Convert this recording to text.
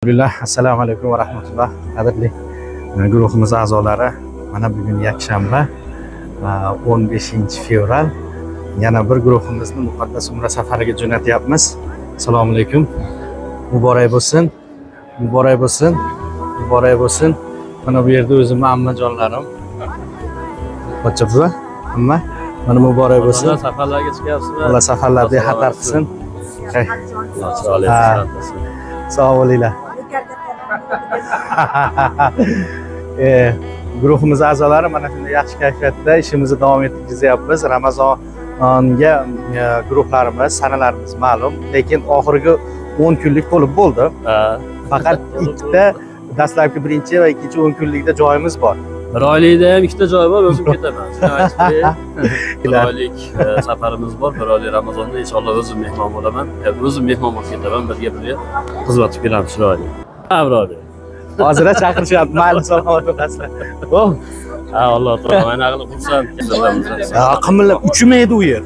Alhamdulillah. Assalomu alaykum va rahmatulloh. Qadrli guruhimiz a'zolari, mana bugun yakshanba, 15 fevral. Yana bir guruhimizni muqaddas umra safariga jo'natyapmiz. Assalomu alaykum. Muborak bo'lsin. Muborak bo'lsin. Muborak bo'lsin. Mana bu yerda o'zimni ammajonlarim. Pochcha buva, amma, mana muborak bo'lsin. Safarlarga chiqyapsizmi? Alloh safarlarda xatar qilsin. Hey, Alloh chiroyli Ha. qilsin. Sog' bo'linglar. Guruhimiz a'zolari, mana shunday yaxshi kayfiyatda ishimizni davom etkazyapmiz. Ramazonga guruhlarimiz, sanalarimiz ma'lum, lekin oxirgi 10 kunlik to'lib bo'ldi. Ha. Faqat ikkita, dastlabki birinchi va ikkinchi 10 kunlikda joyimiz bor. Bir oylikda ham ikkita joy bor, o'zim ketaman. Shuni aytib qo'yay. Bir oylik safarimiz bor, bir oylik Ramazonda inshaalloh o'zim mehmon bo'laman. O'zim mehmon bo'lib ketaman, birga birga xizmat qilib kelamiz chiroyli. Ha, bir oylik. Hozir chaqirishyapti. Mayli, salomat bo'lasizlar. Oh, Ha, Alloh taolo mana qilib xursand. Qimillab uchmaydi u yer.